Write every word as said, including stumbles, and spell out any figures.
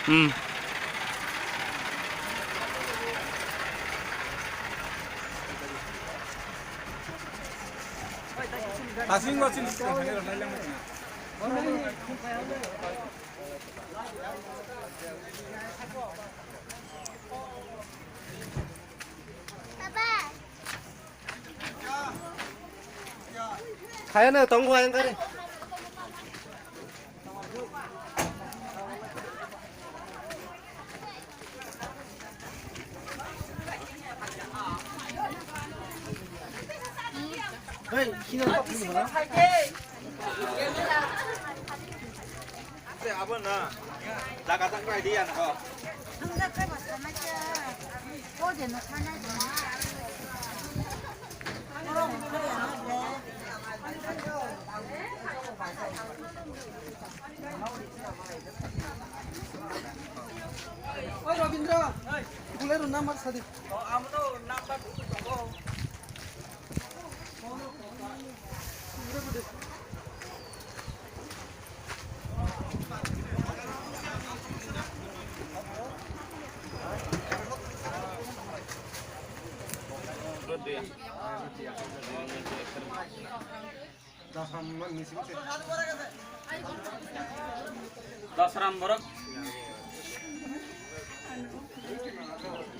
Hmm. Kaya na tong ko ayang kare. Hey, sino. Abo na. Jaga tak bai di ang ko. Oi Robindra, bulai rw number sadi. Dasram borok.